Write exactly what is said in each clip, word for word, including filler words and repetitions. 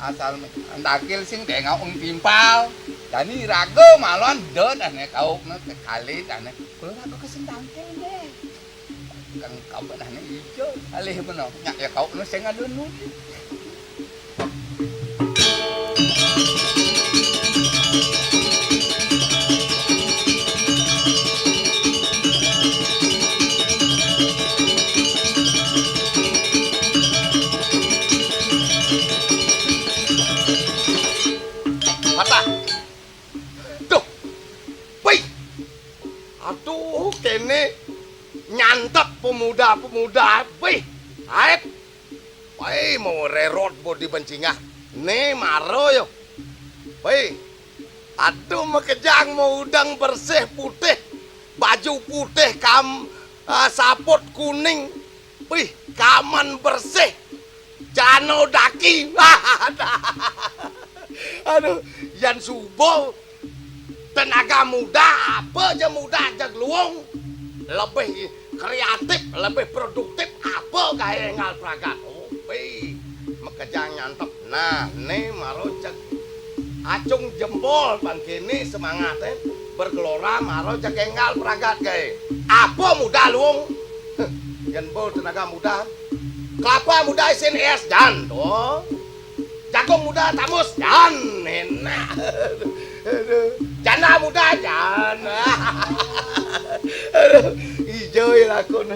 Asal dakil sing tengok wong timpal. Jani raga malon dot ane kauk ne tekali ane. Kula raga kesing tangkil deh. Kang kabeh ane ijo alih beno. Nyak ya kauk ne sing adu nuli. Patah. Duh. Wih. Aduh, kene nyantep pemuda-pemuda. Wih. Aep. Wih, mau rerot bodi bencingah. Ne maro yo. Wih. Aduh, makejang mau udang bersih putih. Baju putih kam, ah, saput kuning. Wih, kaman bersih. Jano daki. Aduh, yan subuh tenaga muda, apa je muda je luung, lebih kreatif, lebih produktif, apa gae enggal pragat. Oh, pi, makejang nyantep. Nah, ne maro cek acung jempol bang kene semangat, eh. Bergelora maro cek enggal pragat gae. Apa muda luung? Yen bo tenaga muda. Kelapa muda isin es jan to. Jagung muda tamus jan enak. Aduh. Janda muda jan. Aduh, ijo lakune.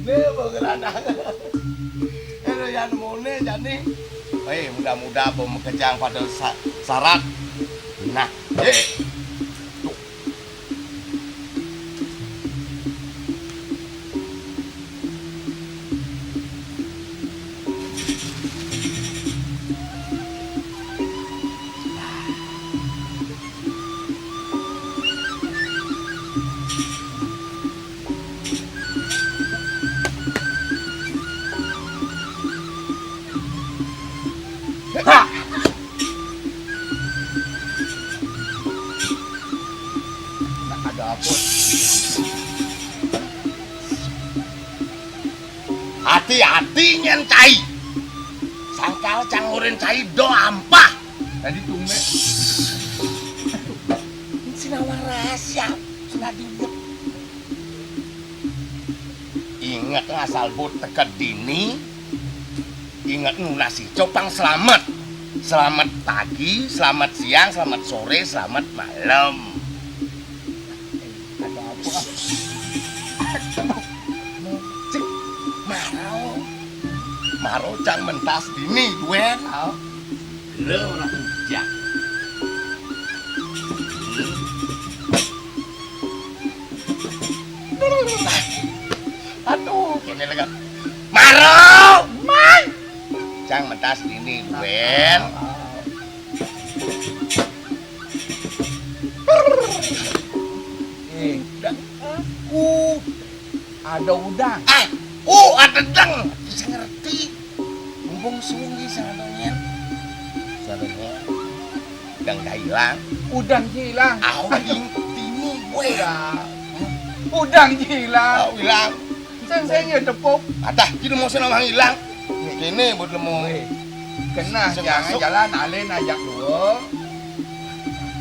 Ne bo geranang. Aduh, yan mone jani. Hei, muda-muda bo makejang pada sa-, sarat. Nah, eh. Nak ada apa? Hati-hati nyen cai. Sangkal cang urin cai do ampah. Tadi tumben. Ini sinawang rahasia. Sudah diulet. Inget ngasal bot teka dini. Inget nunas ijo pang selamat. Selamat pagi, selamat siang, selamat sore, selamat malam. Ada apa? Cik, maro. Maro cang mentas dini, duen. Le ora bujang. Aduh, kene lega. Maro, man. Cang mentas dini, duen. Eh, udah. Uh, ada udang. Ah, uh, ada dang. Bisa ngerti. Mumpung sungi sing ada nyen. Siapa nyen? Udang dah hilang. Udang hilang. Au, ing, tini gue. Udah. Udang hilang. Au, hilang. Sing, sing ya tepuk. Adah, kita mau senang hilang. Kene buat lemo. Weh. Kena sing jangan masuk. Jalan alin ajak dua.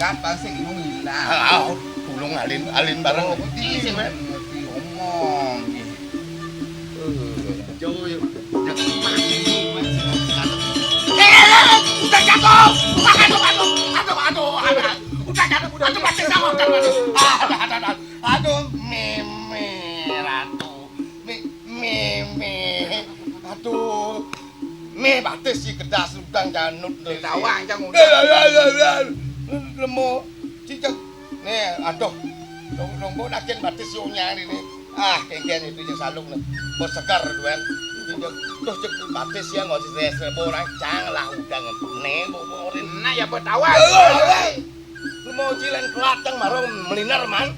Kan pasti ilmu hilang. Ah, ah, tulung alin, alin bareng. Oh, iya, sing ngerti omong. Iya. Eh. Jauh ya. Jangan pakai ini, Mas. Eh, eh, eh, udah jatuh. Aduh, aduh, aduh, aduh, aduh. Udah jatuh, udah jatuh, mati sama, aduh, aduh. Aduh, aduh, aduh. Aduh, meme, Ratu. Mi-, meme. Aduh. Meh batis si kedas udang janut. Ditawang, cang udang. Eh, eh, eh, eh, eh. Lemo. Cicak. Nih, aduh. Dong, dong, bo nakin batis yo nyari nih. Ah, kengken itu je saluk nih. Bo segar, duel. Cicak. Tuh, cek batis ya, nggak sih, stres, bo orang cang lah udang. Nih, bo, bo, orin. Nah, ya, bo tawang. Eh, eh, eh. Lu mau cilen kelateng marung meliner, man.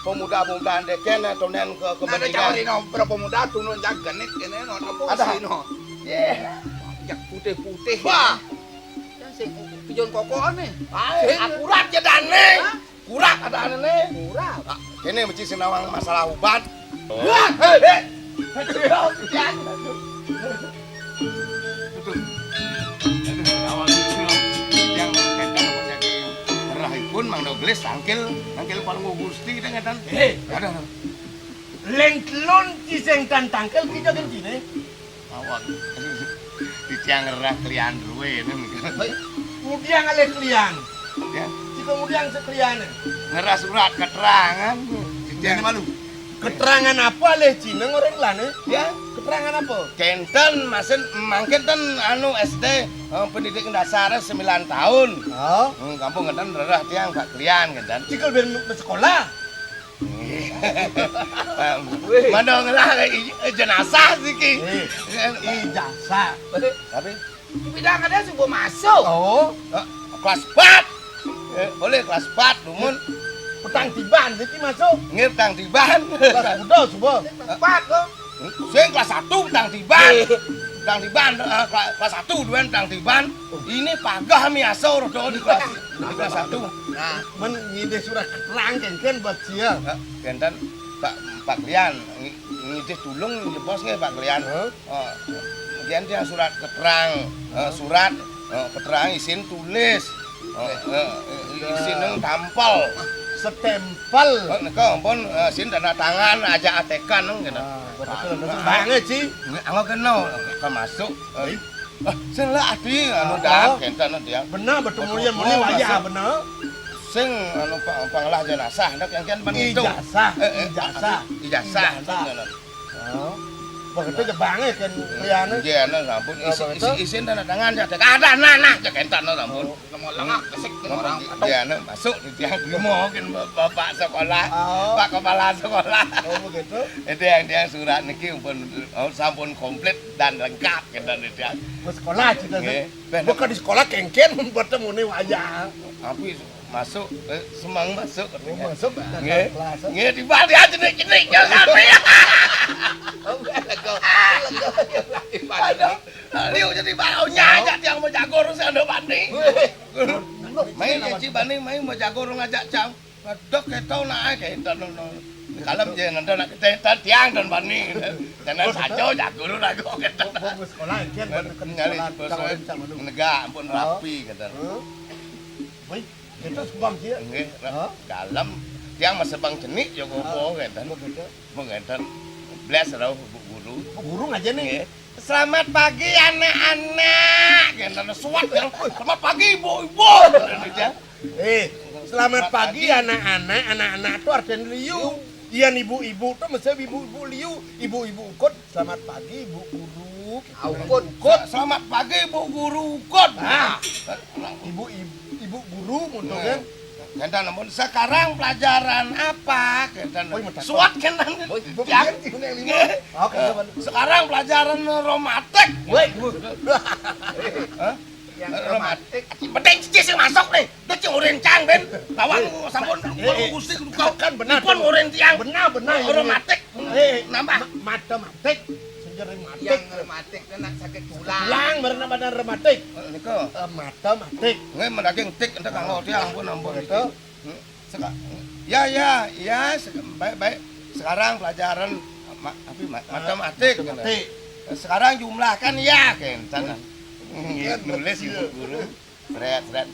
Pemuda-pemuda deken, eh, tonen ke, ke. Nah, ada cawarin om, berapa muda tunun jak genit kene, no, apa sih, no? Ye. Jak putih-putih. Wah. Yang sing tujuan kokoan nih. Ah, akurat ya, Dane. Hah? Kurak ada ane nih. Kurak. Ah, kene mesti sinawang masalah ubat. Wah, hei, hei. Aduh, ya. Aduh. Aduh, sinawang. Mangda gelis tangkil, tangkil Palungguh Gusti, kita ngeten. Eh. Ada. Leng telun ci sing tan tangkil, kita kan cine. Awak. Titiang ngerah kelian rue, nen. Ngudiang alih kelian. Ya. Cika ngudiang sekelian. Ngerah surat keterangan. Titiang malu. Keterangan apa alih cine orang lane? Ya. Keterangan apa? Kenten, masin, mangkin ten anu S D, eh, pendidikan dasar sembilan tahun. Oh. Hmm, kampung kenten rerah tiang Pak Klian kenten. Cikal ben sekolah. Weh. Mana ngelah i-, jenazah siki. Eh, ijazah. Tapi Bidang ada subuh masuk. Oh. Eh, kelas empat. Eh, boleh kelas empat, dumun. Petang tiban siki masuk. Nggih, petang tiban. Kelas kuda subuh. Empat tuh. Sing kelas satu petang tiban. Petang tiban, eh, kela-, kelas satu duan petang tiban. Ini pagah miasa rodo di kelas, di kelas satu. Nah, men ngidih surat keterangan kenten buat sia. Ya, kenten Pak, Pak Lian, ngi-, ngidih tulung jebos nggih Pak Lian. Heeh. Oh, kemudian dia surat keterangan, eh, surat, eh, keterangan isin tulis. Eh, eh, eh, isin nang tampel. Setempel. Oh, nika ampun, eh, isin tanda tangan, aja atekan nang kena. Ah, betul, betul. Banget sih. Nggih, anggo kena, termasuk, eh, ah, sing lah ati, anu, dah, kenten dia. Bener, betul, mulia, mulia, wayah, bener. Sing, anu, pa-, panglah jenazah, ndak yang kian panitu. Ijazah, eh, eh, ijazah. Ijazah, ijazah. Ndak, ndak. Oh. Begitu ya, Bang, ya, kan, liane. Nggih, anu, sampun. Oh, isi, begitu? Isi, isin tanda tangan, ya, ada, nah, nah, ya, kenten, sampun. Oh. Nemu lengah, kesik, nemu orang. Nggih, anu, masuk di tiang limo, kan, Bapak sekolah, oh. Pak kepala sekolah. Oh, begitu? Itu yang, yang surat niki pun, oh, sampun komplit dan lengkap, kenten, itu ya. Ke sekolah, cita, nggih. Bukan di sekolah, kengken, bertemu nih, wayah. Tapi masuk, eh, semang masuk, oh, katanya. Masuk, nggih. Kelas, eh. Nggih, di bali aja nih, jenik, jangan sampai. Oh, enggak, lego. Lego, ya, Pak. Aduh, liu jadi baunya aja tiang mau jago, terus ada banding. Weh. Main, Ci Bani, main mau jago, ngajak cang. Wedok keto nak, eh, kenten, no, no. Kalem je, nanti nak keten, tiang dan bani. Jangan saja, jago lu lagu, kenten. Bos sekolah, kan, nyari sekolah, bos, cang, eh, cang, anu. Negak, ampun, oh. Rapi, kenten. Huh? Wih, itu sebang sia. Nggih, hah? Dalem. Tiang masa bang cenik, ya, gopo, ah, kenten. Begitu. Mengenten. Belas, rauh, Bu Guru. Bu Guru ngaja nih. Nggih. "Selamat pagi, anak-anak." Kenten, suat, ya. "Selamat pagi, Ibu-ibu." Kenten, ya. Eh, selamat pagi, anak-anak. Anak-anak tuh artinya liu. Yan ibu-ibu tuh mesti ibu-ibu liu. Ibu-ibu ukut, "Selamat pagi, Bu Guru." Aukut. Ukut. "Selamat pagi, Bu Guru." Ukut. Nah. Ibu, ibu, ibu guru, untuk, nah, kan? Kenten, namun sekarang pelajaran apa? Kenten. Woi, mentak. Suat, kenten. Woi, ibu, yang, ibu yang lima. Nggih. Oke, eh, teman. Sekarang pelajaran romatik. Woi, ibu. Hah? Yang romatik. Penting cici sing masuk nih. Dia cing urin cang, Ben. Lawang sampun, eh, eh, Gusti, kan benar. Pun urin tiang. Benar, benar, ini. Romatik. Eh, nambah. Ma-, matematik. Sing rematik. Yang rematik itu nak sakit tulang. Tulang, bener, bener rematik. Eh, nika. Eh, matematik. Nggih, men daging tik, entek kanggo tiang, ampun, ampun. Begitu. Hmm. Seka-, ya, ya, ya, se-, baik, baik. Sekarang pelajaran ma-, apa, ma-, eh, matematik, matematik. Sekarang jumlahkan ya, kenten. Nggih, nulis ibu guru. Sret, sret.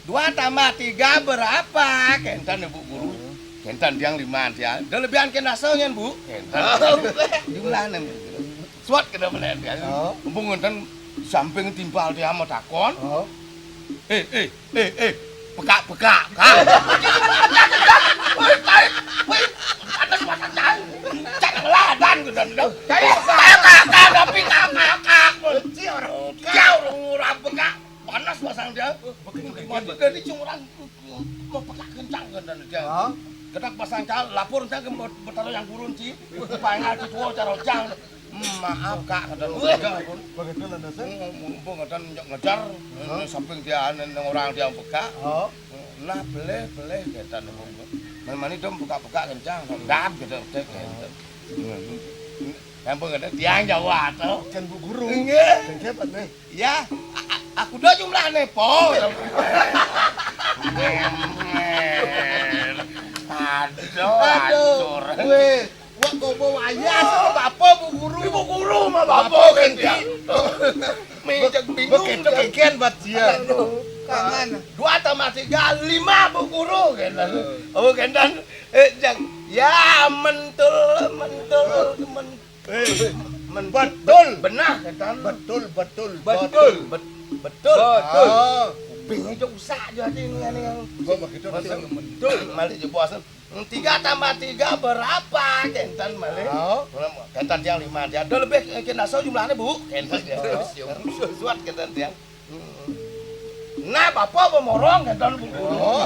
"Dua tambah tiga berapa?" Kenten, Ibu Guru. Kenten, tiang lima, tiang. Dah lebihan kenten rasa, nyen, Bu? Kenten. Oh. Jumlah enam. Suat kena menen, tiang. Oh. Mumpung kenten samping timpal tiang mau takon. Oh. "Eh, eh, eh, eh, pekak-pekak, Kak." Woi, tai, woi, panas mata cang. Cang ladan, kenten, kenten. Cai pekak, pekak, tapi kakak, kakak. Kecil orang, kecil orang, orang pekak. Panas pasang dia. Begitu, begitu. Mati dari cing orang mau pekak kencang, kan, dan dia. Hah? Kita pasang cal, lapor saya ke mau bertaruh yang gurun, Ci. Pangal di tua cara cang. "Hmm, maaf, Kak," kata dia. Weh. Begitu lah, dasar. Hmm, mumpung kata nyok ngejar, hah? Ini samping dia, ini orang dia pekak. Oh. "Nah, boleh, boleh," kata dia. "Mana dong pekak-pekak kencang, dap," gitu, cek, gitu. Yang pengen tiang Jawa tuh. Kan Bu Guru. Nggih. Kan hebat nih. Ya, a-, a-, aku dah jumlahnya, Po. Aduh, aduh, atur. Weh, wah, kok mau wayah sama bapak, Bu Guru? Ibu Guru sama bapak, bapak kan, kan dia. Dia. Mejak bingung, begitu kan. Kekian buat dia. Aduh. Kangen. Dua tambah tiga, lima, Bu Guru, kénten. Oh, kénten. Eh, jang. Ya, mentul, mentul, men-, Eh, men-, betul. Benah, kénten. Betul, betul, betul. Betul. Bet-, betul. Betul. Ah. Kuping aja usah jadi ini, ini yang Gua begitu. Betul. Malih jebos. Tiga tambah tiga berapa? Kénten malih. Oh. Kénten tiang lima, tiang. Ada lebih, eh, kénten asa jumlahnya, Bu. Kénten tiang. Suat kénten tiang. Hmm. Nah, Bapak pemorong, kénten Bu Guru. Oh.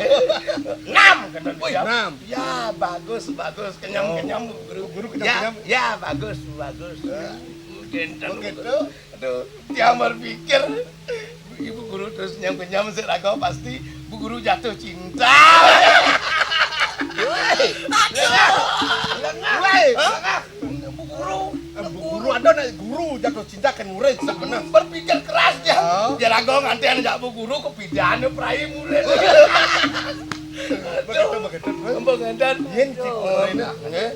Enam, kénten tiang. Enam. Ya, bagus, bagus. Kenyam, kenyam, Bu Guru. Bu Guru kenyam, ya, kenyam. Ya, bagus, bagus. Ya. Kénten. Begitu. Aduh, tiang berpikir, Ibu Guru terus nyam-nyam sik raga pasti Bu Guru jatuh cinta. Woi, lengah, lengah. Woi, lengah. Bu Guru, eh, Bu Guru ada nak guru jatuh cinta kan murid sebenarnya. Berpikir keras dia. Oh. Dia raga nganti anak Bu Guru kepidan prai murid. Begitu, begitu. Mbok ngénten. Yén cik. Oh, ini. Nggih.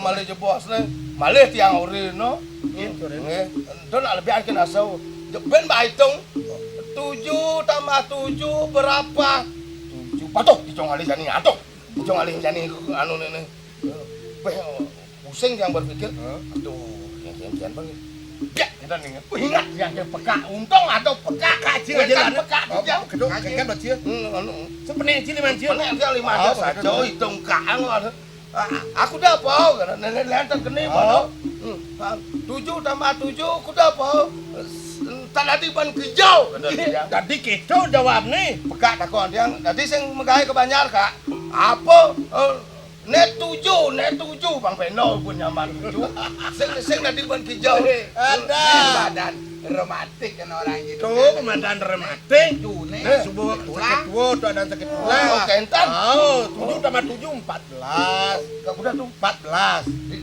Malih jebos né. Malih tiang orina. Nggih, sore. Nggih. Ento nak lebihan kén asa. Jebén mbak hitung. Tujuh tambah tujuh berapa? Tujuh. Patuh, dicong alih jani atuh. Dicong alih jani anu néné. Béh, pusing yang berpikir. Hah? Aduh, yang kian-kian bang. Biak kita nih. Wih, ingat yang dia peka. Untung ada peka. Peka, Cil, bukan jalan. Peka, oh, Cil. Kedo, kedo, Cil. Hmm, anu. Sepenik, Cil, lima, Cil. Sepenik, Cil, lima, oh, saja. Begitu. Hitung kang, anu. Ah, aku dah apa? Nenek lentang kene, oh. Mana? Hmm. Ah, tujuh tambah tujuh, aku dah apa? Tak ada ban hijau, kata dia. Tadi kita jawab nih. Peka takon dia. Tadi sing megai ke Banjar, Kak. Apa? Eh, né tujuh, né tujuh, Bang Peno pun nyaman tujuh. Sing, sing tadi ban hijau. Ada. Badan rematik kan orang gitu. Tuh, kan? Badan rematik. Tujuh, né. Nah, subuh sakit tua, tuh ada sakit tua. Oh, kénten. Oh, tujuh tambah tujuh, empat belas. Kak, udah tuh. Empat belas. Di,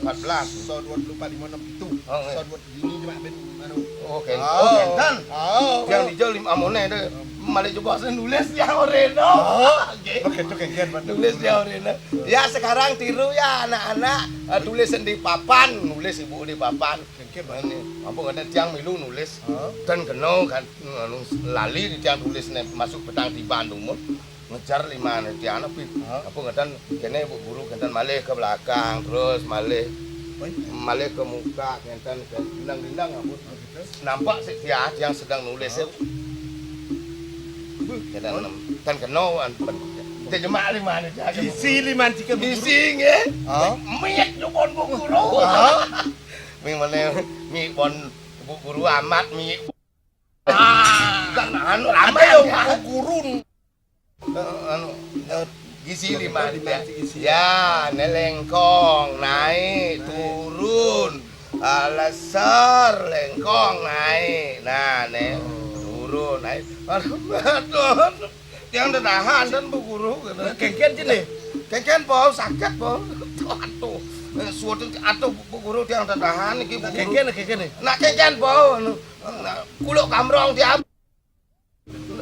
empat belas. So, dua puluh empat, lima, enam, itu. Oh, iya. So, dua puluh ini cuma ben, anu. Oh, kénten. Oh, kénten. Oh. Yang hijau lima amoné deh. Malih jebos nulis dia orena. Oh. Oke. Oke, itu kénten, Pak. Nulis dia orena. Ya, sekarang tiru ya, anak-anak. Eh, tulis di papan, nulis ibu di papan. Kénten, Pak. Ini, apa kata tiang milu nulis. Oh. Dan kena kan, anu, lali di tiang tulis né masuk petang tiban dumun. Ngejar lima né tiang, tapi, hah? Apa ngéten, kéné Bu Guru ngéten malih ke belakang, terus malih, oi, malih ke muka, ngéten ke dindang-dindang, ampun. Oh, gitu. Nampak sik tiang, tiang sedang nulis, hah? Buh, ngéten, oi, nem-, ten kena, an-, pen-, dia jemak lima né tiang. Isi lima cika Bu Guru. Isi, nggih. Hah? Miik pon Bu Guru. Hah? Mi mana, mi pon Bu Guru amat, mi. Ah, kan anu, ramai ada dong. Bu Guru. Eh, anu, eh, gizi lima, lima, ya. Gizi. Ya, né lengkong, naik, turun. Ah, lesor, lengkong, naik. Nah, né, turun, naik. Aduh, aduh, aduh. Tiang tetahan dan Bu Guru, gitu. Kénkén sini. Kénkén, Po, sakit, Po. Aduh, aduh. Eh, suatu, aduh, Bu Guru, tiang tetahan, iki, Bu Guru. Kénkén, kénkén, nih. Nak kénkén, Po, anu. Nah, kuluk kamrong tiang.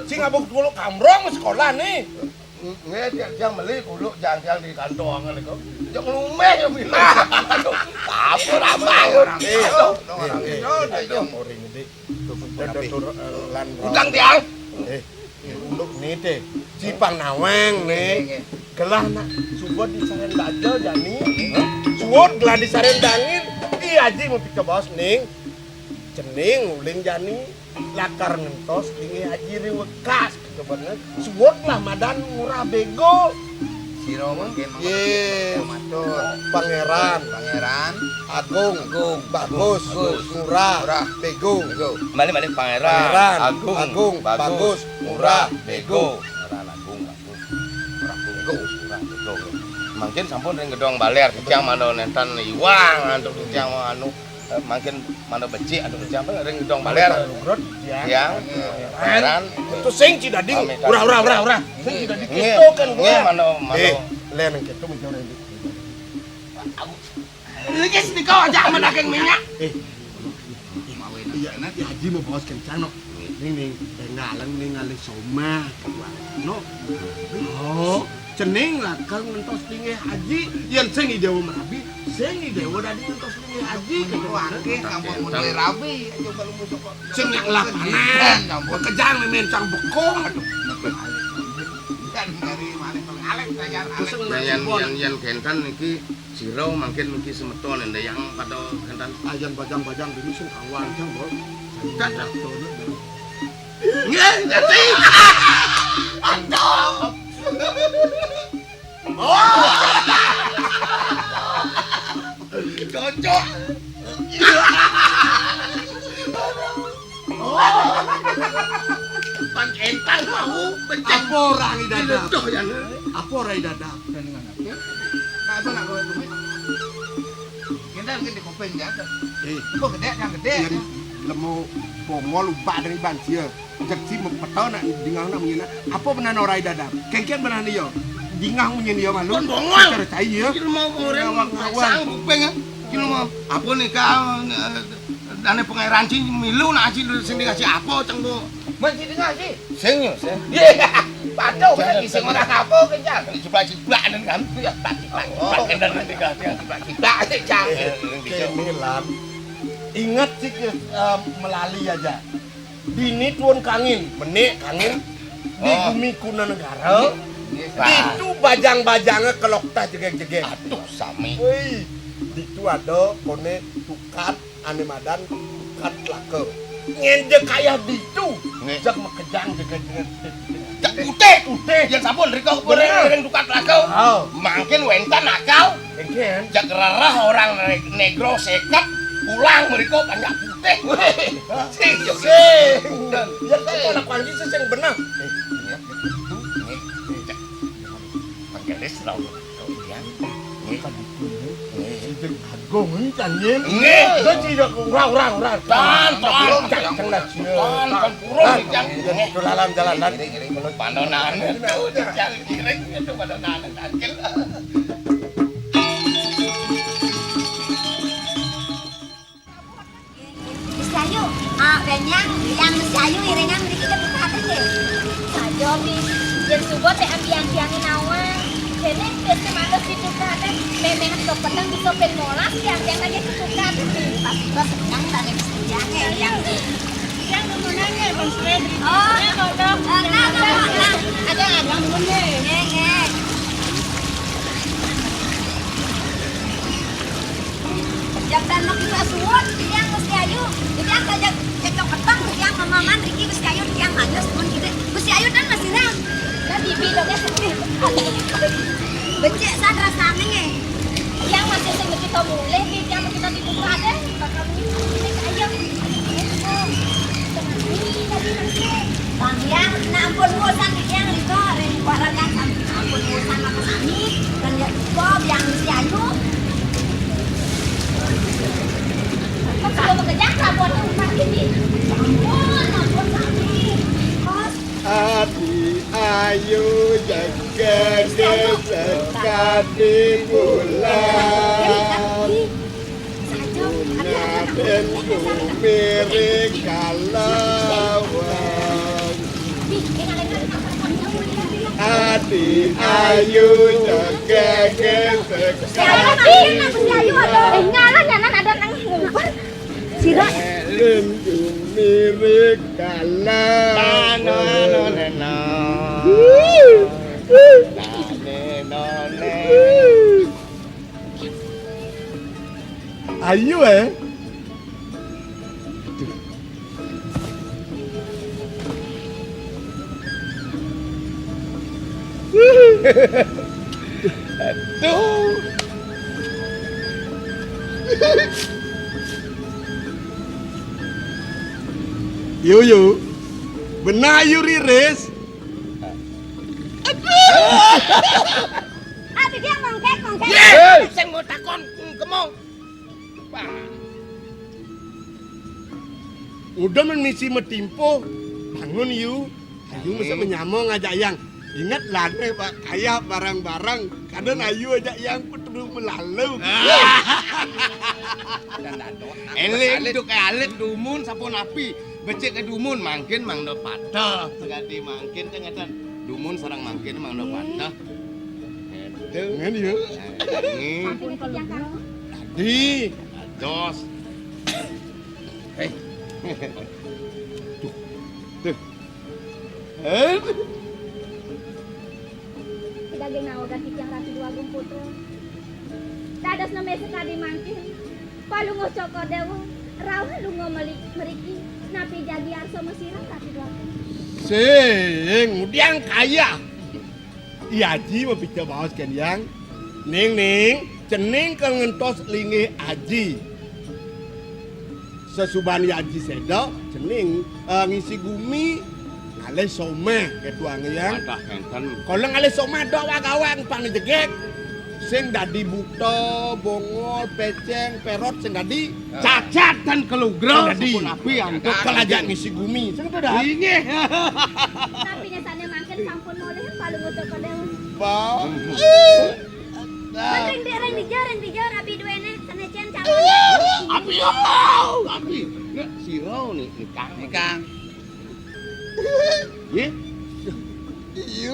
Sing abang dulu kamrong sekolah nih. Nggih, tiang, tiang beli kuluk jang-jang di kantong niku. Jang lumeh ya bilang. Aduh, apa ramai ya? Orang itu, orang itu, itu. Orang ini. Tutur, eh, lan. Utang tiang. Eh, untuk nih teh. Cipang nawang nih. Gelah nak suwud di sarén baja jani. Suwud gelah di sarén dangin. Iya Aji mau pika bos ning. Cening uling jani. Lakar ngentos linggih Aji ring wekas, kebener. Suwud lah madan Ngurah Bego. Sira mangkin, yé, matur. Pangéran. Pangéran. Agung. Agung. Bagus. Bagus. Ngurah. Ngurah. Bego. Bego. Malih, malih, Pangéran. Pangéran. Agung. Agung. Bagus. Bagus. Ngurah. Bego. Pangéran Agung, Bagus. Ngurah Bego. Ngurah Bego. Mangkin sampun ring gedong balér, titiang mangda nénten iwang, antuk titiang anu, Eh, mangkin mangda becik anu kejam, ring gedong balér. Lugrut, ya. Tiang, Pangéran. Itu sing ci dadi. Pamit. Urah, urah, urah, urah. Sing ci dadi. Nggih, kéto kan, nggih, urah. Mangda, mangda. Eh, lén kéto menjauh dari. Iki sedika aja aman daging minyak. Eh, iya, nanti Haji mau bawa kencang, no. Ning, ning, eh, ngaleng ning ngalih somah. No. Oh, cening lakar ngentos linggih Haji, yén sing Jawa merabi, Sing Déwa dadi ngentos ning Aji. Wah, sampun mulai rabi, coba lu musuh kok. Sing nek lah panen, kejang ning mencang bekong. Aduh, kan dari mana tuh ngalek, tayar. Terus alek. Nah, yang, yang, yang kénten niki sira mangkin niki semeton, ndang yang pada kénten. Ayan bajang-bajang dini sing kawan, jang, Bol. Enggak, enggak. Nggih, ngerti. Aduh. Oh. Cocok. Oh. Pan entar mau pecah. Apa ora Rai Dadap? Diledoh ya, nah. Apa ora Rai Dadap? Dengan apa? Nah, apa nak kowe kuwi? Kita mungkin di kuping ya. Eh. Engko gedhe, yang gedhe. Yen lemu bongol ubak dari banjir. Cek si mepeta nak dingah nak munyi nak. Apa benar ora Rai Dadap? Kéngkén benar iya. Dingah munyi iya malu. Kon bongol. Secara cai ya. Iki mau orang ngawang-ngawang. Sang kuping ya. Iki mau apa nih kau, eh, dane pangeran sing milu nak sing sing dikasih apa, Ceng, Bu? Mun sing dikasih. Sing yo, sing. Iya. Padha wis sing ora apa, Kencang. Jiplak-jiplak kan. Iya, tak jiplak. Oh. Jiplak kendang nanti kan. Jiplak-jiplak sih, Cang. Eh, kéné lan. Ingat sih, eh, melali aja. Dini tuun kangin, menik kangin di Oh. Gumi Kunanegara. Nggih, Pak. Itu bajang-bajangé kelok tah jegég-jegég. Aduh, sami. Woi, ditu ada koné tukad ané madan tukad laka. Ngénjé kaya ditu. Nggih. Jak makejang jegég-jegég. Jak putih. Putih. Yén sampun rika Bener. Ring tukad laka. Oh. Mangkin wénten akal. Engken. Jak rereh orang ne-, negro seket pulang mriko panjak putih. Weh, sing yo. Sing. Yen kok anak panci sing bener. Eh, iya, itu, nggih, nggih, cek. Pengkelis lho. Kok iya? Nggih. Bukan itu, nggih. Nggih. Sing agung iki kan, nggih. Nggih. Wis tidak ora, ora, ora. Tan, tan. Cak, cak, cak, Tan, tan, purun, Tan, Cang. Iya, dolanan jalanan. Ngiring, ngiring, ngiring, pandonan. Cang, ngiring, itu pandonan, Cang. Wis ayu, ah, benyang, yang wis ayu, iringan mriki ketukaten nggih. Saja, Mi. Yen suba tek ambiang-ambiange nawang. Dene wis mantes ditukaten, memang kepeteng bisa ping molas, yang, yang lagi ketukaten, Mi. Pas tiba seneng, tak ada wis ambiange, yang. Yang numunane, Bang Fred. Oh. Eh, kodok. Eh, nah, nah, nah, nah. Ada, ada. Nggih, nggih. Jam dan mau kita suwun, tiang mesti ayu. Tiang saja cocok peteng, tiang mamaman, Riki mesti ayu, tiang halus, pun kita mesti ayu dan masih ram. Lah, bibi dongnya sedih. Becik san rasane, nggih. Tiang masih sing kita mulih, tiang kita dibuka deh. Bakal ini, ini kayak. Bang Yang, nah ampun, bosan nih, Yang, itu, Ren, warang kan, ampun, bosan, apa sami, kan ya, kok, Yang, si Ayu. Kok sudah bekerja, buat rumah ini? Ya ampun, ampun, sami. Kos. Adi ayu jaga sekati bulan. Naden kumiring kalawang. Adi ayu jegege sekati. Eh, ngalah nyanan ada nang ngumpul. Sira. Naden kumiring kalawang. Nane none. Ayu, eh. Aduh. Yo, yo. Benar, Yu, Riris. Aduh. Ah, dia mongkek, mongkek. Ye, sing mau takon, kemong. Wah. Udah men misi metimpo, bangun, Yu. Ayu mesti menyama ngajak Yang. Ingat lah nih, Pak, kaya barang-barang. Kadang Ayu ajak Yang pun terus melalu. Ah. Eling duk alit dumun sampun api. Becik ke dumun mangkin mangda patah. Sekali mangkin kan ngeten. Dumun sareng mangkin mangda patah. Ngeten. Ngene ya. Nggih. Sampun keluar. Di, ados. Hei. Tuh. Tuh. Hei. Daging nawegan titiang Ratu Déwa Agung Putra. Dados nami sakadi mangkin. Palungguh Cokor Déwa, rauh lunga meli-, mriki. Napi jagi arsa masira Ratu Déwa Agung? Sing, ngudiang kaya. I Aji mapica baos kén Hyang. Ning, ning, cening ké ngentos linggih Aji. Sasubané Aji séda, cening, eh, ngisi gumi, ngalih soméh, kéto angé Hyang. Wadah kénten. Kala ngalih soméh dok wak-awak pang jegég. Sing dadi buta, bongol, pécéng, pérot, sing dadi. Cacat dan kelugra. Sing dadi. Sapunapi antuk. Kal ajak ngisi gumi, sing to dah. Inggih. Napiné sané mangkin sampun molih Palungguh Cokor Déwa. Bang. Ring dija, ring dija, rabi duéné, sané cén calon. Abi, oh, abi. Nek sira ni, nikang. Nikang. Nggih. Iya.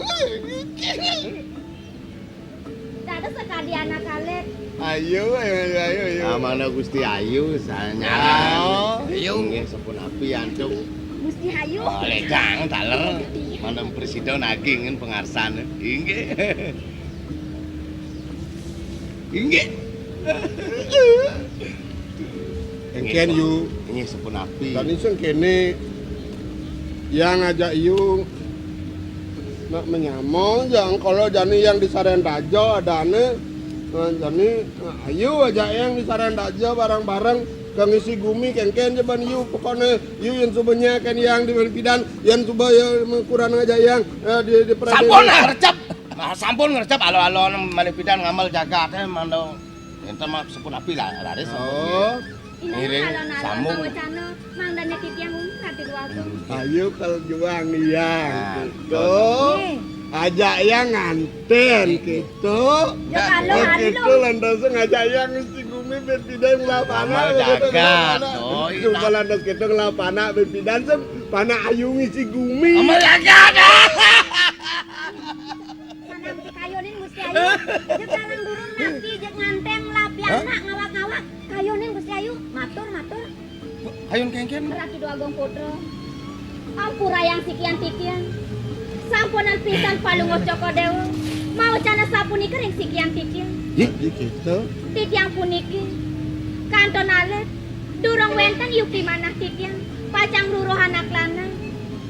Dados sakadi anak alit. Ayu, ayu, ayu, ayu. Amana Gusti Ayu, sanyaran. Oh. Ayu. Nggih, sapunapi antuk. Gusti Ayu. Oh, lédang taler. Manten presida nagingin pangarsan. Inggih. Inggih. Engkén, Yu. Inggih, sapunapi. Dadi sing kéné Hyang ngajak Yu nak manyama, jang kala jani Hyang di Sarén Raja adané. Nah, jani, nah, ayu ajak Hyang di Sarén Raja bareng-bareng ka ngisi gumi kéngkén ja ban Yu. Pokokné Yu yén suba nyaken Hyang di pidan, yén suba ya kurang ngajak Hyang, eh, di, di Pradésa. Sampun ngrecep. Nah, sampun ngrecep alo-alo malih pidan ngamel jagaté mangda. Énten mah sapunapi la-, laris. Oh. Ngiring sambung. Mawacana mangdané titiang umum Ratu Déwa Agung. Ayo kal juang Hyang. Nah, gitu. Nggih. Ajak Hyang nganten gitu. Ya, kalau gitu, anu. Lantas ngajak Hyang ngisi gumi ben pidan ngelah panak. Ngamel jagat. Oh, iya. Cuma lantas gitu ngelah panak ben pidan sem panak ayu ngisi gumi. Ngamel jagat. Manang dikayunin Gusti Ayu. Hah? Jek kalang durung napi, jek nganten lah pianak ngawag-ngawag. Kayunin Gusti Ayu. Matur, matur. Kayun kéngkén. Ratu Déwa Agung Putra. Ampurayang sikian titiang. Sampunang pisan Palungguh Cokor Déwa. Mawacana sapunika ring sikian titiang. Nggih. Nggih, gitu. Titiang puniki kantun alit, durung wénten yukti manah titiang. Pacang ngruruh anak lanang.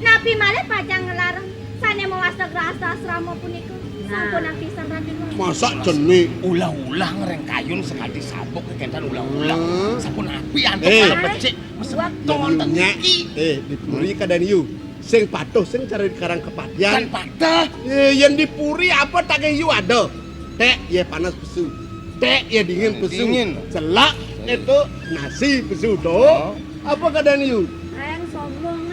Napi malih pacang nglarang sané mawasta grahasta asrama punika? Nah. Sampunang pisan, Raden Wali. Masa jeni ulah-ulah ngreng kayun sakadi sabuk kénten ulah-ulah. Hmm. Sapunapi antuk. Eh. Para becik, mesemeton wonten niki. Eh, di puri kadén yu. Sing patuh, sing cara dikarang kepatihan. Kan patuh. Eh, yén di puri apa tak yu ada? Ték, ya panas pesu. Ték, ya dingin pesu. Dingin. Celak itu nasi pesu to. Oh. Apa kadén yu? Ayang sombong.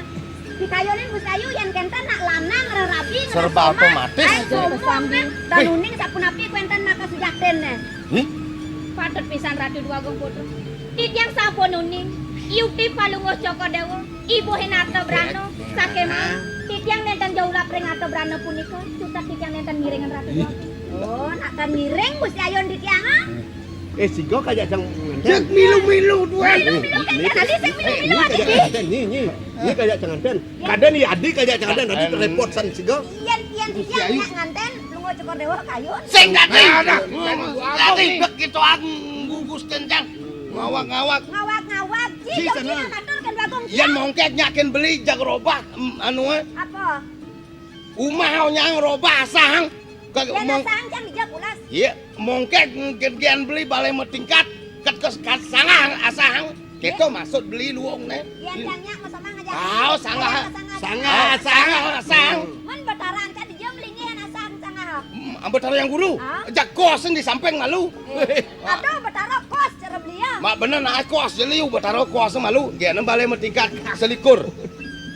Dikayunin Gusti Ayu yén kénten nak lanang rerabi. Serba otomatis. Ay, sombong. Danuning sapunapi kuénten maka sujatin né. Hmm? Patut pisan Ratu Déwa Agung Putra. Titiang sampun uning. Yukti Palungguh Cokor Déwa, ibuhin Arta Brana, sakémaon titiang nénten jaulap ring Arta Brana punika, cutet titiang nénten ngiringan Ratu Déwa Agung. Oh, nak tan ngiring Gusti Ayun titiang, ah? Eh, siga kajak cang nganten. Cek milu-milu tuan. Milu-milu kan tadi sing milu-milu. Nyi, nyi, nyi. Nyi kajak cang nganten. Ya. Kadén ya adi kajak cang nganten, adi repot san siga. Yén, yén titiang nyak nganten, lunga Cokor Déwa kayun. Sing dadi. Nah, nah. Dadi begitu aku gugus kencang. Ngawak-ngawak. Ngawak-ngawak. Ji, ji, jog sana. Ji, matur kén Bagong. Yén mongkek nyakin beli jag robah, em, anu, eh. Apa? Umah nyang robah asahang. Kagak. Yén mong- asahang cang dijak pulas. Iya, mongkek gen-, gen beli balai matingkat. Kat, kat, kat sangah asahang. Kita maksud beli luung né. Yén cang nyak masama ngajak. Ah, sangah. Sangah, sangah, sangah. Mén Betara ancak dijak melinggihan asahang sangah. Hmm, Betara Hyang Guru. Ah? Jak kos di samping malu. Eh, aduh, Betara kos cara belia. Mak bener nak kos jeliu, Betara kos malu. Dia nem balai matingkat selikur.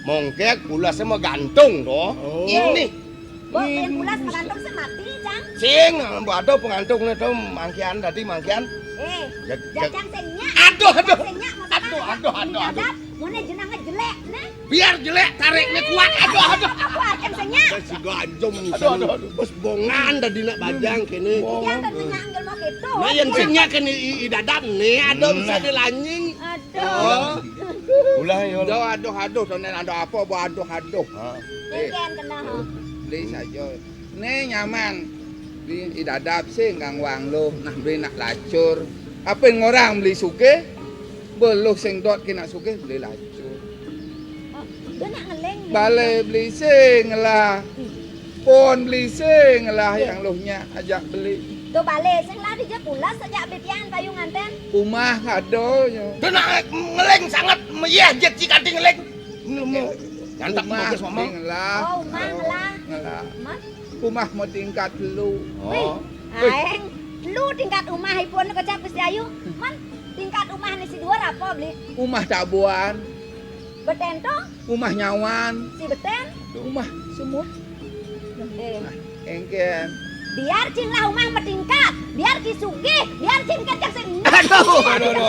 Mongkek pulasnya magantung to. Oh. Ini. Bo, yang pulas magantung sing mati, cang. Sing, ada pengantung né to mangkian tadi mangkian. Eh, ya, jajang sing nyak. Aduh, aduh. Sing nyak, maksudnya aduh, aduh, aduh, aduh. Moné jenengé jelék, né? Biar jelék, tarikné kuat. Aduh, aduh. Apa akan senya? Saya si gajum. Aduh, aduh, aduh. Bos bongan tadi nak bajang kéné. Yang tadi nyanggel mau gitu. Nah, yang senya kéné i, i dadam né, aduh, bisa dilanying. Aduh. Ulah, ya. Aduh, aduh, aduh, sonen aduh apa, bu aduh, aduh. Ini kan kena, ha. Beli saja. Né nyaman. Beli i dadap sing kang wang luh, nah beli nak lacur. Apa ngorang beli sugih? Beluh sing dot kena sugih beli lacur. Oh, dia nak ngeling. Balé beli sing lah. Pon beli sing lah yang luh nyak ajak beli. Tuh balé sing lah dia pulas ajak beli pian payu nganten. Umah ada ya. Dia nak ngeling sangat meyeh jet si kanti ngeling. Nemu. Nyantak umah bagus ngomong. Ngelah. Oh, umah ngelah. Ngelah. Umah mau tingkat lu. Oh. Wih, aeng. Lu tingkat umah ipun kocap Gusti Ayu. Man, tingkat umah ni si dua apa beli? Umah tabuan. Beten to? Umah nyawan. Si beten? Umah semut. Eh. Nah, engken. Biar cing lah umah metingkat, biar ki sugih, biar cing kenceng sing. Aduh, aduh, aduh.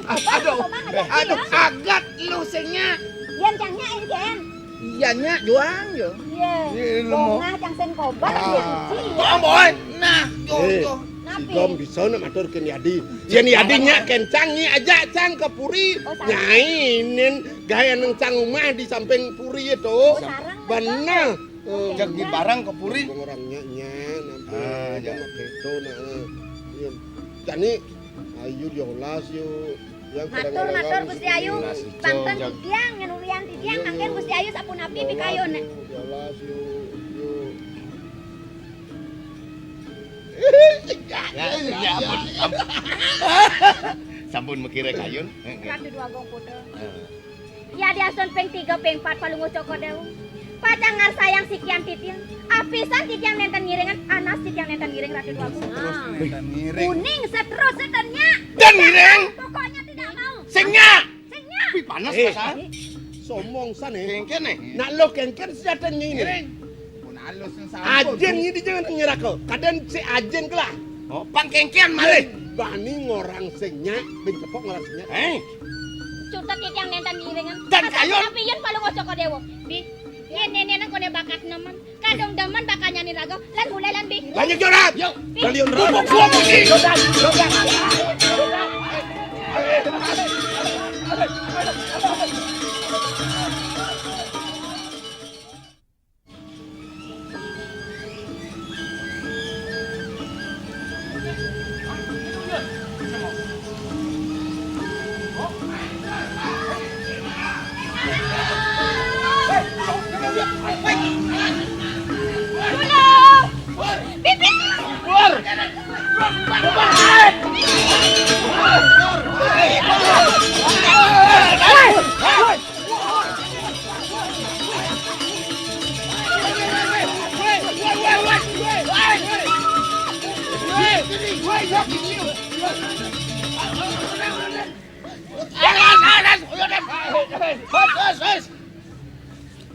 Aduh, aduh, agat lu senya. Yang cangnya engken. Iya nyak juang yo. Iya. Bongah cang sen kobar. Boy. Nah, yo yo. Napi? Gom bisa nak matur ke Yadi. Yén Yadi nyak kencang nyi aja cang ke puri. Oh, nyai nin gaya neng cang umah di samping puri itu. Oh, sarang. Bener. Cang di barang ke puri. Orang nyak nyak nampi. Ah, ya. Itu nah. Iya. Jani ayu diolas yuk. Matur, matur, Gusti Ayu. Pangten titiang, nyen ulian titiang, mangkin Gusti Ayu sapunapi pikayun. Ya, ya, ampun, ampun. Sampun mikiré kayun. Ratu Déwagung Putra. Ya diasun ping tiga, ping empat Palungguh Cokor Déwa. Pacang ngarsayang sikian titiang. Apisan titiang nénten ngiringan, anas titiang nénten ngiring Ratu Déwagung. Terus nénten ngiring. Kuning seterus seternya. Dan ngiring. Pokoknya tidak mau. Sing nyak. Sing nyak. Wih, panas. Eh, pasan. Somong san, eh. Kéngkén, eh. Nak lo kéngkén senjatanya ini. Ngiring. Pun halus yang sambut. Ajén ini jangan nyerah kau. Kadén si ajén kelah. Oh, pang kéngkén malih. Bani ngorang sing nyak, bin cepok ngorang sing nyak. Eh. Cutet titiang nénten ngiringan. Dan kayun. Tapi yén Palungguh Cokor Déwa. Bi, yén néné nang koné bakat nemen. Kadung demen bakal nyani raga, lan mulai lan bi. Lanjut, Joran. Yuk. Kalian raga. Bubuk, bubuk, Joran. Joran.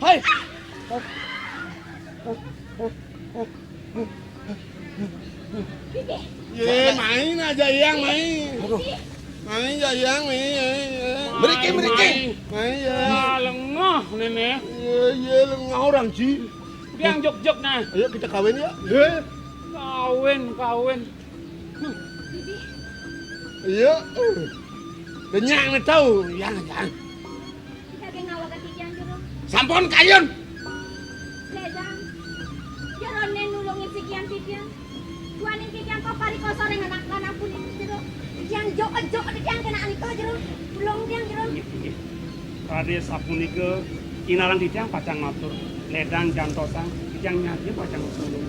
Hai. Yé, main aja yang main. Aduh. Main aja yang main. Mriki, mriki. Main ya. Wah, lengah néné. Yé, yé, lengah orang, Ji. Dia yang jog-jog nah. Ayo kita kawin ya. Yé. Kawin, kawin. Iya. Kenyang nih tahu, yang, yang. Kita geng ngawakan titiang jero. Sampun kayun. Ledang. Jero né nulungin sikian titiang. Duaning titiang kok parikosa ring anak lanang punika jero. Titiang jok-jok titiang kena anika jero. Tulung tiang jero. Nggih, nggih. Raden sapunika inarang titiang pacang matur. Ledang jantosang titiang nyadya pacang tulung.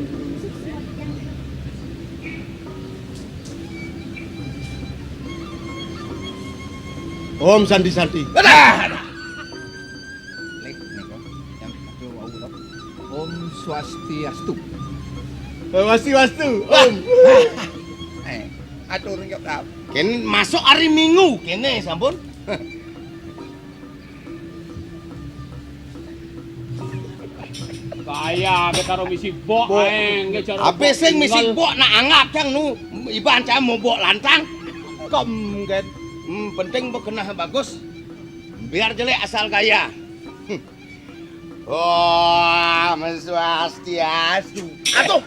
Om Santi Santi. Adah, adah. Lik, nika, yang atur wau to. Om Swastiastu. Swastiastu, Om. Eh, atur nggih, Prab. Kén masuk hari Minggu kéné sampun. Kaya ké karo misi bok aé nggih cara. Apa sing misi bok nak anggap cang nu iban cang mau bok lantang. Kem kan. Hmm, penting bekenah bagus. Biar jelek asal gaya. Wah, meswastiastu. Atuh.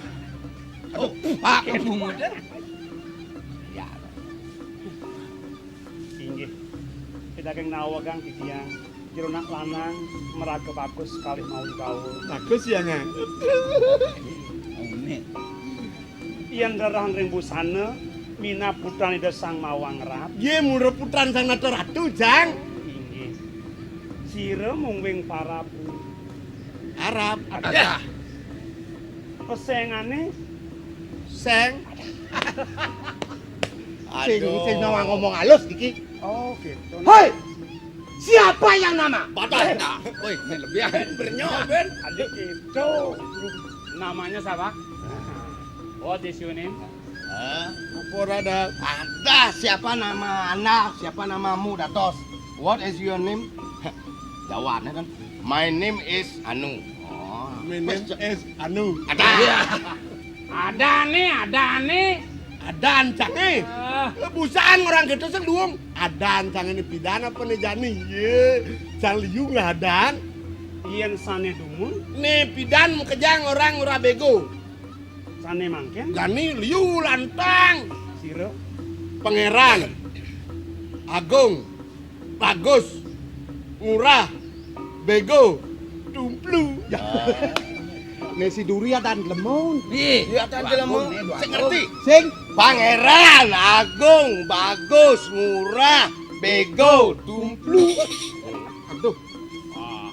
Oh, Pak Pemuda. Ya. Inggih. Kita keng nawegang titiang. Jero nak lanang meraga bagus kalih mawi bawa. Bagus ya, Ngang. Yen rerah ring busana, minab putran Ida Sang Mawang Ratu. Nggih, mula putran Sang Nata Ratu, Jang. Inggih. Sira mungwing parabu. Arab. Adah. Pesengane? Seng. Sing, aduh, sing ngomong halus iki. Oh, gitu. Hei! Siapa yang nama? Padahal. Woi, ini lebih aja. Bernyok, Ben. Adik itu. Namanya siapa? What is your name? Hah? Apa ora ada? Ada, siapa nama Anda? Siapa namamu, Datos? What is your name? Jawabannya kan, "My name is Anu." Oh. My name is Anu. Ada. Iya. Ada nih, ada nih. Adan cang eh. Ah. Eh, busaan orang gitu sing luung. Adan cang ini pidan apa nih jani? Ye, cang liu lah adan. Yen sane dumun. Nih pidan makejang orang ora bego. Sane mangken. Jani liu lantang. Sira. Pangeran. Agung. Bagus, Ngurah, Bego, Tumplu. Ya. Nek si Duri adan Dlemon. Ih, iya, adan Dlemon. Bagus, nih, sing bagus. Ngerti. Sing. Pangeran, Agung, Bagus, Ngurah, Bego, Tumplu. Aduh. Ah.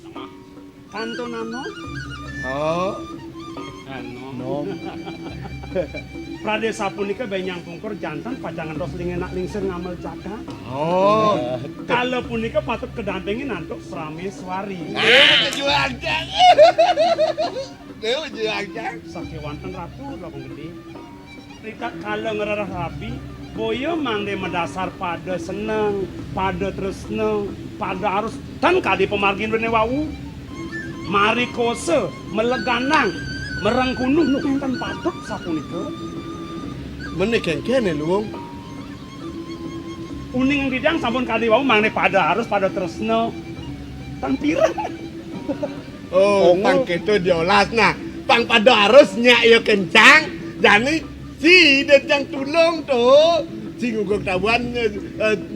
Tengah. Kanto nanom? Oh. Nanom. Nom. Pradé sapunika bénjang pungkur janten pacang ngentos lingenak lingsir ngamel jagat. Oh. Kala punika patut kedampingin antuk Prameswari. Nah, kejuang, Jang. Kejuang, Jang. Sakéwanten Ratu, Ratu Gedé. Ritatkala ngrereh rabi, boya mangda madasar pada seneng, pada tresna, pada arus, tan kadi pamargin rene wau. Marikosa, meleganang, merengkunung, nenten patut sapunika. Mene kengkene, Luwung. Uning titiang sampun kadi wau mangda pada arus, pada tresna. Tan pireng. Oh, oh, pang kéto diolas. Nah, pang pada arus nyak ya kencang. Jani ci den cang tulung to. Ci nguguk tabuan, eh,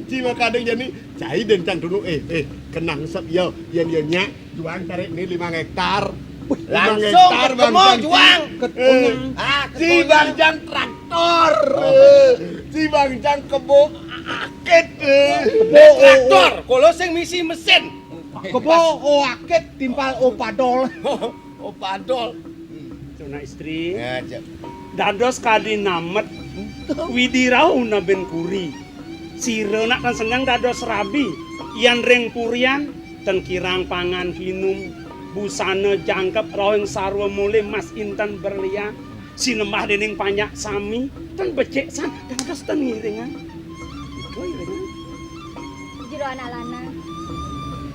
ci makadeng jani. Cai den cang tulung. Eh, eh, kenang sep ya. Yen ya nyak, juang cari ni limang hektar. Wih, limang hektar, Bang Cang, ci. Juang. Eh, ah, ci Bang Cang traktor. Oh. Eh, ci Bang Cang kebo akit. Eh. Kebo, oh, traktor, oh. Kala sing misi mesin. Kebo, oh, akit timpal, oh, padol. Oh, padol. Tuna istri. Ya, Cak. Dados kadi namet Widi rauh nabin kuri. Sira nak tan seneng dados rabi. Yan ring purian ten kirang pangan kinum, busana jangkep rauh ing sarwa mule mas inten berlian. Sinembah dening panjak sami, ten becik san, dados ten ngiringan. Iko iringan. Jero anak lanang.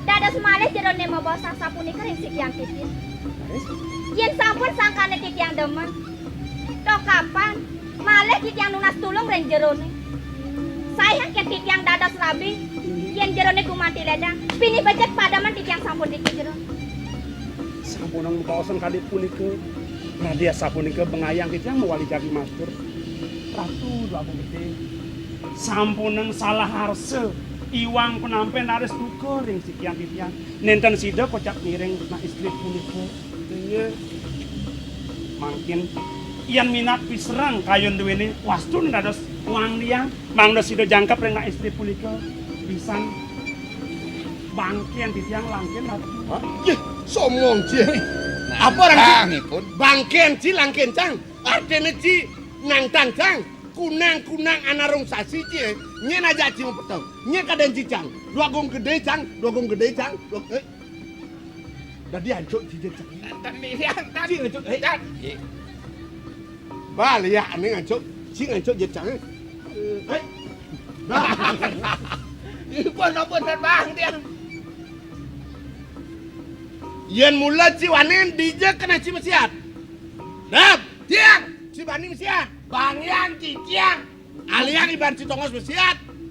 Dados malih jerone mabaos sapunika ring sikian titiang. Leres. Yen sampun sangkane titiang demen, to kapan malih titiang nunas tulung ring jerone. Saihang ken titiang dados rabi, yen jerone gumanti ledang, pinih becik pademen titiang sampun niki jero. Sampunang mabaosan kadi punika. Radia sapunika bengayang titiang mawali jagi matur. Ratu Dwagung Gedhe. Sampunang salah arsa, iwang penampen raris duka ring sikian titiang. Nenten sida kocap ngiring nak istri punika. Inggih. Mangkin, yan minat pisereng kayun duwene, wastun dados wang liang. Mangda sida jangkep ring nak istri punika pisan. Bangken titiang langken, Ratu. Hah? Yeh, somong, ci. Nah, apa arang, ci? Bangipun. Bangken, ci, langken, cang. Artine, ci, nangtang, cang. Kunang-kunang anarung sasi, ci, eh. Nyen aja, ci, mapeteng. Nyen kaden, ci, cang. Dwagung Gedhe, cang. Dwagung Gedhe, cang. Dwag-, eh. Dadi ancuk, ci, cang. Nenten, Biang, nenten. Ci, ancuk, eh. Nenten. Bal, ya, ane ngancuk, ci ngancuk jejak, eh. Eh, eh. Ipun apa, Bang, tiang? Yen mula ci wani dija kena ci mesiat. Dap, tiang, ci bani mesiat. Bang Yang, ci tiang. Aliang iban ci tongos mesiat.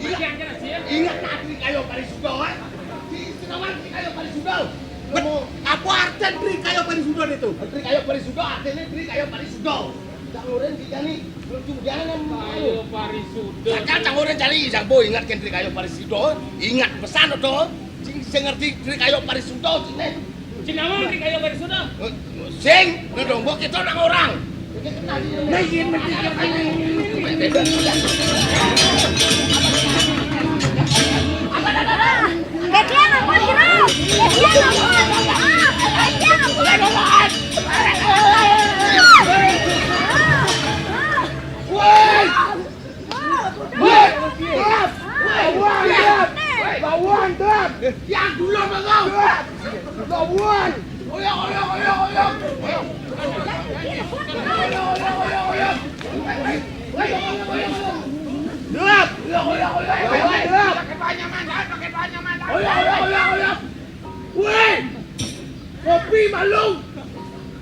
Ingat, ingat nah Tri Kayo Parisudo, eh? Si Sinawan Tri Kayo Parisudo. Apa artinya Tri Kayo Parisudo itu? Tri Kayo Parisudo artinya Tri Kayo Parisudo. Cak Nurin kita nih, belum jangan. Kayo Parisudo. Sakal Cak Nurin cari, Cak Boy ingat kan Tri Kayo Parisudo? Ingat pesan to. Sing, sing ngerti Tri Kayo Parisudo sing nih. Sing nawang Tri Kayo Parisudo. Sing, nah dong, mbok kita nang orang. Nah, iya, mesti. Ketian ampun, Jero. Ketian ampun. Ah, ketian ampun. Woi! Woi! Gelap! Woi! Lawan, gelap! Lawan, gelap! Yang dulu, Bang. Gelap! Lawan! Oyo, oyo, oyo, oyo! Oyo, oyo, oyo, oyo! Gelap! Lawan, gelap! Pakai banyak mandat, pakai banyak mandat. Oyo, oyo, oyo, oyo! Woi! Ngopi malu!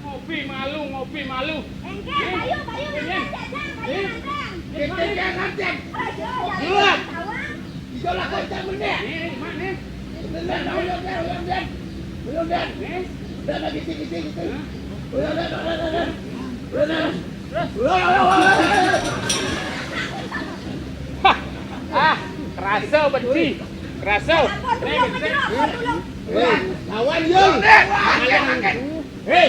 Ngopi malu, ngopi malu. Enggak, bayu, bayu nandang, Jang, bayu nandang. Kita jangan, Jang. Ayo, Gelap. Jang, tawang. Ijo lah, kau jangan mendek. Nih, nih, mak, nih. Bener, udah, udah, udah, udah. Udah, udah. Nih. Udah, udah, gitu, gitu, gitu. Hah? Udah, udah, udah, udah, udah. Udah, udah. Udah, udah, udah, udah. Hah. Ah, kerasa benci. Kerasa. Ampun, tolong, Jero, ampun, tolong. Hei, lawan, Yul. Udah, makan, makan. Hei,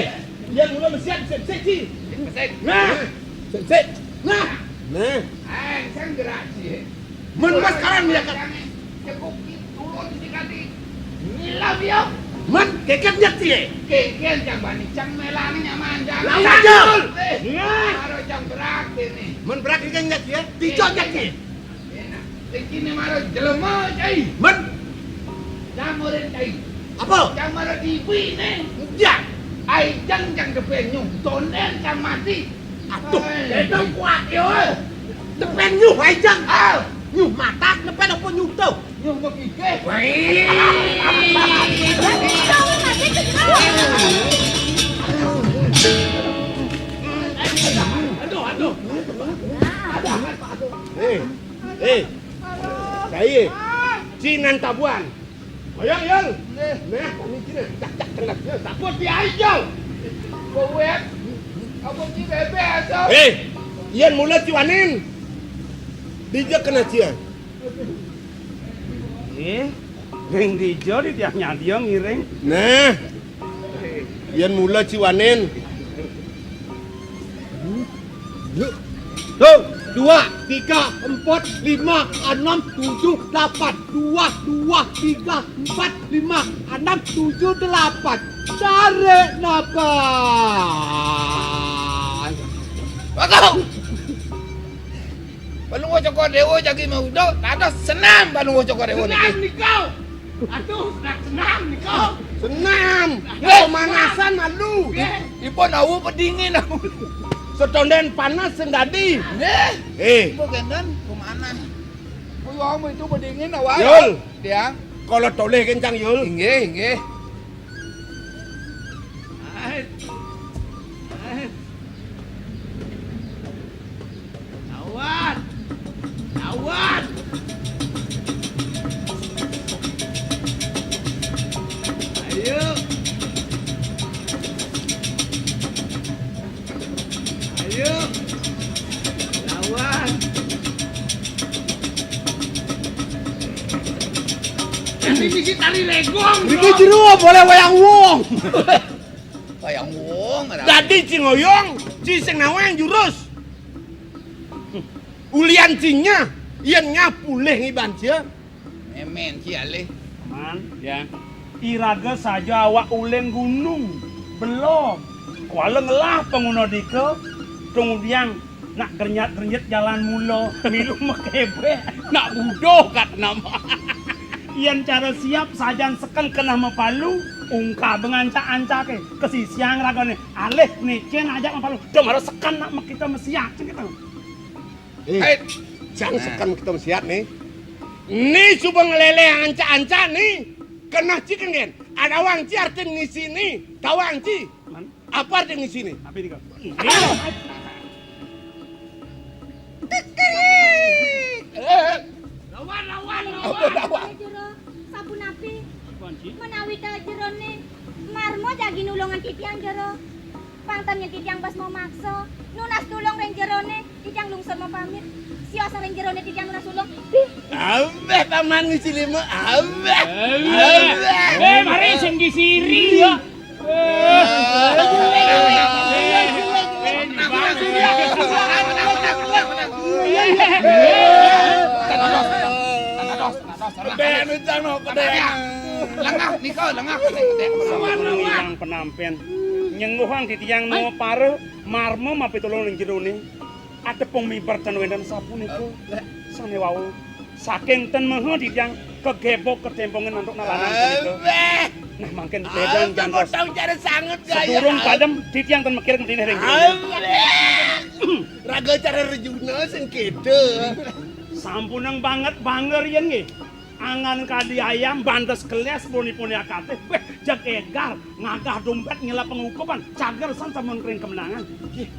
dia mula mesiat, mesiat, mesiat, Ci. Mesiat. Nah, mesiat, mesiat. Nah. Nah. Eh, saya gerak, Ci. Men mas sekarang dia kan. Cekuk turun di kaki. Ngilang dia. Men, keket dia, Ci. Keket yang bani, cang melani nyaman, cang. Lawan, Jul. Eh, nah. Baru cang berak ini. Men berak ini kan, Ci, ya? Dijot, Ci. Enak. Sing kene mara jelema, cai. Men. Jamurin, cai. Apa? Jang mara diwi ne. Iya. Ai jang jang depen nyuh. Tonden jang mati. Aduh, ai. Itu kuat yo. Depen nyuh ai jang. Ah. Nyuh matak depen apa nyuh tuh? Nyuh begigih. Wih. Aduh, aduh. Eh. Eh, saya, Cinan Tabuan. Ayo, Yul. Nggih. Nah, kami Cinan. Cak, cak, cendak. Ya, saput di ayo. Kowet. Apa ki bebek aja? Eh, yen mula ciwanin. Dijak kena cia. Eh, ring dija di tiang nyadia ngiring. Nah. Yan mula ciwanin. Tuh, dua, tiga, empat, lima, enam, tujuh, delapan. Dua, dua, tiga, empat, lima, enam, tujuh, delapan. Tarik napas. Bagus. Palungguh Cokor Dewa jagi maudo, dados senam Palungguh Cokor Dewa niki. Senam nika. Aduh, senam, senam nika. Senam. Nggih. Pemanasan malu. Nggih. Ipun awu pedingin. Setonden panas sing dadi. Nggih. Eh. Ibu genden pemanas. Kuwi wong itu pedingin awak. Yul. Tiang. Kalau toleh kencang, Yul. Inggih, inggih. Lawan! Lawan! Ayo! Ayo! Lawan! Ini misi tari legong, bro. Iki jero boleh wayang wong. Wayang wong, ora. Dadi Cingoyong. Ci sing nawang jurus. Ulian ci nyeh, yén nyeh pulih ngiban cia. Mémén ci alih. Man. Ya. Iraga saja awak uling gunung, belog. Kuala ngelah panguna dika, tungdiang nak gernyat-gernyit jalan mula, milu makebek. Nak buduh kat nama. Yén cara siap sajan seken keneh mapalu, ungkab ngancak-ancaké, kasisiang ragané, alih nicén ajak mapalu, da mara seken nak makita masiat, cén kéto. Eh, eh, jang seken kita masiat né. Né suba ngeléléh ancak-ancak né. Keneh ci kéngkén. Adawang ci artin ngisi né. Tawang ci. Man. Apa artin ngisi né? Apa ini, Kak? Ini. Kekerik. Eh, lawan, lawan, apa lawan? Lawan. Jero, sapunapi? Apaan, Ci? Menawi ta jeroné marma jagi nulungang titiang jero. Pang ten nyén titiang bas mamaksa. Nunas tulung ring jeroné, titiang lungsur mapamit. Sios ring jeroné titiang nunas tulung. Abéh paman ngisi lima, abéh. Abéh. Abéh. Eh, mari sing disiri ya. Eh. Kedék nu cang no, kedék. Lengah, nika, lengah, kedék, kedék. Yang penampén. Nyengguhang titiang no para marma mapitulung ring jeroné. Atepung miber ten wénten sapunika. Sané wau. Saking ten meha titiang kagebug katempungin antuk nalanan punika. Abéh. Nah, mangkin bédan jantos. Tau cara sanget gaya. Sadurung padem titiang ten makireng dini ring jeroné. Abéh. Raga cara rejuna sing kéto. Sampunang banget bangga riin nggih. Angan kadi ayam bantes kelés boni-boni akatih. Wéh, jeg égar, ngagah dompét nyelap pangukupan, cager san sampun kring kemenangan. Nggih.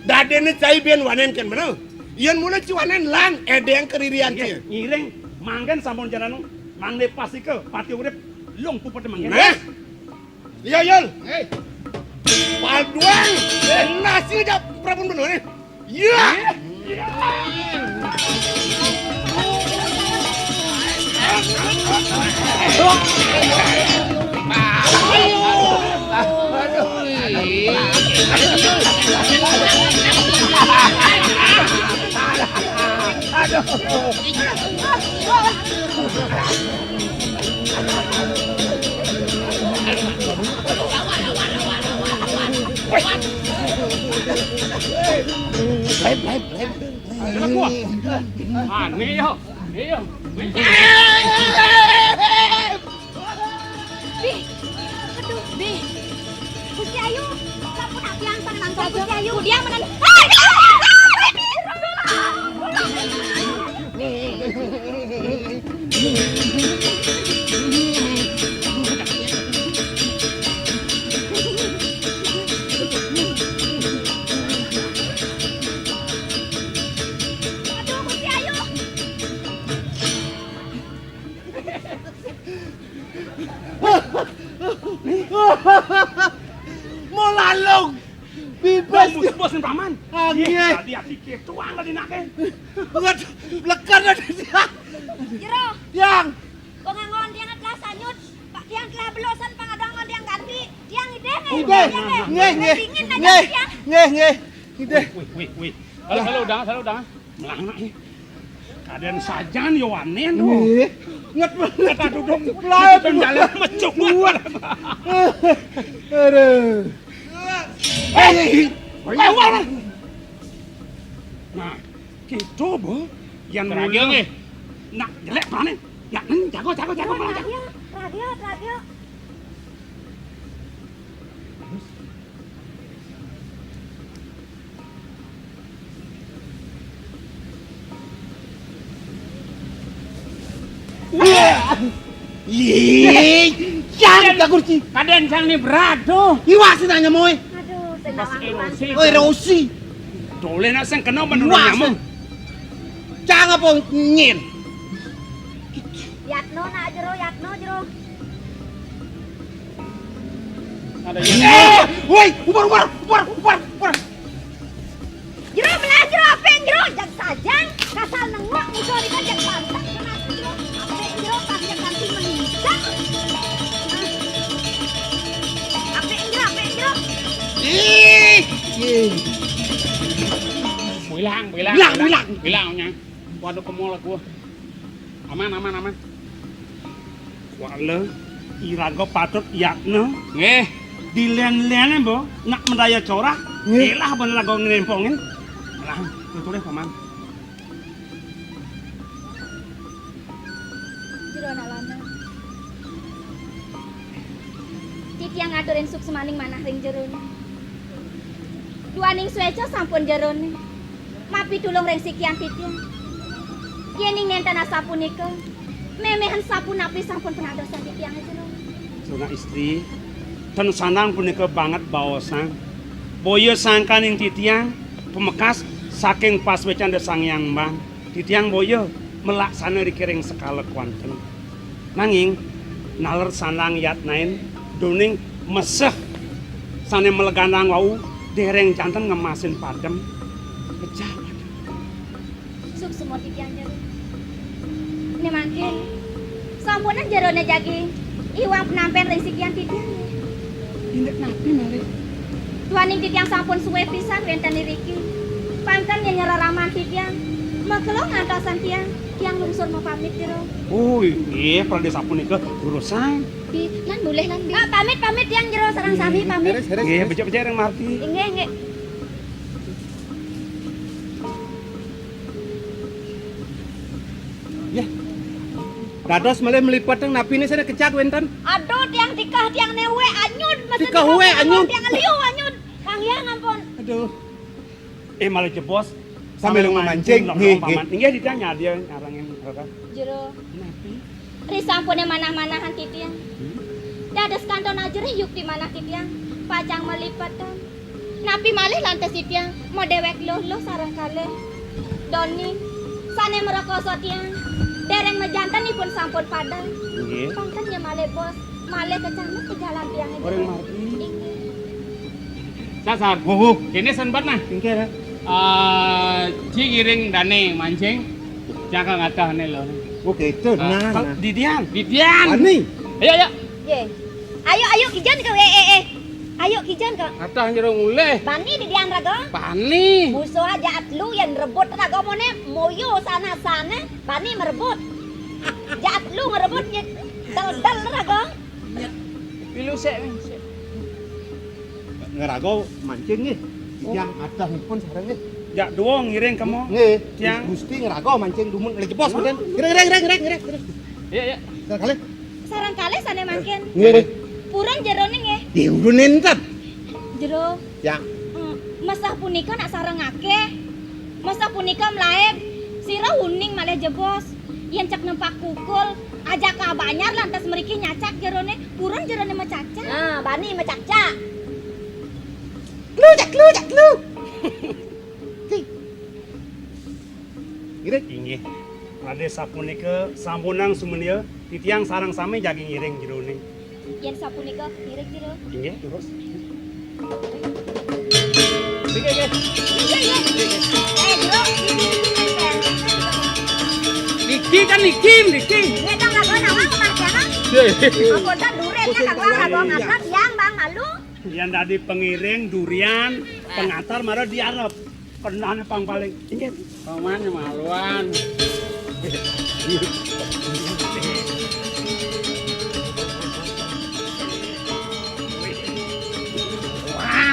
Dadéné cai buin wanén kén bener. Yén mula ci wanén lan édéng karirian ci. Ngiring, mangkén sampun jananang, mangda pastika pati urip lung puput mangkén. Nah. Iya, Yul. Hei. Paduang. Nasi aja prabun bener nih. Iya. Aduh. Lain, lain, lain. Aneh ya. Aneh ya. Bi, aduh, Bi. Gusti Ayu, sampun apian pangenan Gusti Ayu. Dia menan. Aduh, Gusti Ayu. Mau lalung. Bibas. Bos, bos, paman. Angin. Tadi ati kéto ang tadi naké. Nget, lekan tadi. Jero. Yang. Kok ngangon dia telah sanyut. Pak, dia telah belosan pangadang dia ganti. Dia ngidih. Ngidih. Nggih, nggih. Dingin aja. Nggih, dia. Nggih, nggih. Ngidih. Wih, wih, wih. Halo, halo, dang, halo, dang. Melangak, eh. Kadén sajan yo wanén, oh. Nggih. Nget banget. Kata duduk. Mulai. Duduk jalan mecuk. Aduh. Eh, eh, eh. Wah, wah, wah. Nah, kéto, Bo. Yang terakhir mulai. Nih. Nak jelék prané. Ya, nih, jago, jago, jago, malah jago. Terakhir, terakhir, terakhir. Wah! Ih, yang ka kursi. Kadén sang ni berat tuh. Iwak sih nanya moy. Aduh, sing emosi. Oi, Rosi. Dolé nak sing kena bener. Iwak nyamu. Sih. Cang apa nyén? Yatno nak jero, Yatno jero. Ada yang. Eh, woi, ubar, ubar, ubar, ubar, ubar. Jero belah jero apik jero, jag sajang, kasal nengok muka nika jag pantang kena jero. Apik jero pas jag kanti menincang. Apik jero, apik jero. Ih, Bilang, bilang, bilang, bilang, bilang, bilang, Nyang. Waduh, ke mall aku. Aman, aman, aman. Wala, iraga patut yatna. Nggih. Dilen-lene, Mbok, nak madaya corah. Nggih. Elah ben raga ngrempongin. Lah, tuturih, Paman. Jero anak lanang. Titiang ngaturin suksmaning manah ring jerone. Duaning sueca sampun jerone mapitulung ring sikian titiang. Yening nenten asapunika, memehan sapunapi sampun panadosan titiang jero. Suna istri, ten sandang punika banget baosang. Boya sangkaning titiang pamekas saking pasuecan Ida Sang Hyang Mbang. Titiang boya malaksana riki ring sekala kwanten. Nanging naler sandang yatnain duaning meseh sane malegandang wau dereng janten ngemasin padem. Pecah padem. Suksma titiang jero. Ne mangkin sampunang jerone jagi iwang penampen ring sikian titiang. Indik napi malih? Duaning titiang sampun suwe pisan wenten iriki. Pangken yen nyereraman titiang, makelo ngantosan tiang, tiang lungsur mapamit jero. Oh, inggih, prade sapunika durusang. Di, lan mulih lan, Bi. Ah, pamit, pamit tiang jero sareng sami pamit. Nggih, becik-becik ring margi. Inggih, inggih. Yah. Dados malih mlipetang napine sane kecak wenten? Aduh, tiang tikeh, tiang newe anyud, mesen tikeh we anyud. Tiang liu anyud. Kang Hyang ampun. Aduh. Eh, malih jebos. Sambil memancing, nggih, nggih. Paman. Inggih, titiang nyadya nyarengin, Raka. Jero. Napi? Risampune manah-manahan titiang. Hmm? Dados kanton ajerih yukti manah titiang. Pacang mlipetang. Napi malih lantas titiang madewek luh-luh sareng kalih doni sane mrekoso tiang dereng majanten ipun sampun padang. Nggih. Pangken ya malih bos, malih kecamuk ke jalan tiang ini. Orang margi. Inggih. Sasar. Wuh, wuh. Kene sempat nah. Inggih, ya. Eh, ci ngiring dane mancing. Jaka ngatah ne lo. Oh, gitu. Ah, nah, nah. Didian. Didian. Ani. Ayo, ayo. Ye. Ayo, ayo, kijan ke, eh, eh, eh. Ayo kijan kok. Atah jero mulih. Bani didian raga? Bani. Musuh aja lu yang rebut raga mone moyo sana-sana, bani merebut. Jat lu ngerebut nye dal-dal raga. Pilu sik, sik. Ngeraga mancing nggih. Yang atah nipun sareng nggih. Jak dua ngiring kemo. Nggih. Tiang. Gusti ngeraga mancing dumun lejebos mboten. Ngiring, ngiring, ngiring, ngiring, ngiring. Iya, iya. Sekali. Sareng kalih sane mangkin. Nggih. Purun jerone nggih. Diurun enten. Jero. Ya. Hmm, mesah punika nak sareng akeh. Mesah punika mlaib. Sira uning malih jebos. Yen cek nempak kukul, ajak ka banjar lantas mriki nyacak jerone. Purun jerone macacak. Nah, bani macacak. Klujak, klujak, klu. Ngiring. Inggih. Rade sapunika sampunang sumenia, titiang sareng sami jagi ngiring jerone. Yen sapunika ngiring jero. Inggih, terus. Nggih, nggih. Nggih, nggih. Eh, jero. Niki kan niki, niki. Nggih, tong lagu nawang, Mas, ya, Mas? Nggih. Apa kan duren kan lagu, lagu ngatrap yang Bang malu. Yen dadi pengiring durian, pengantar mara diarep. Kenane pang paling. Inggih. Paman maluan. Wan.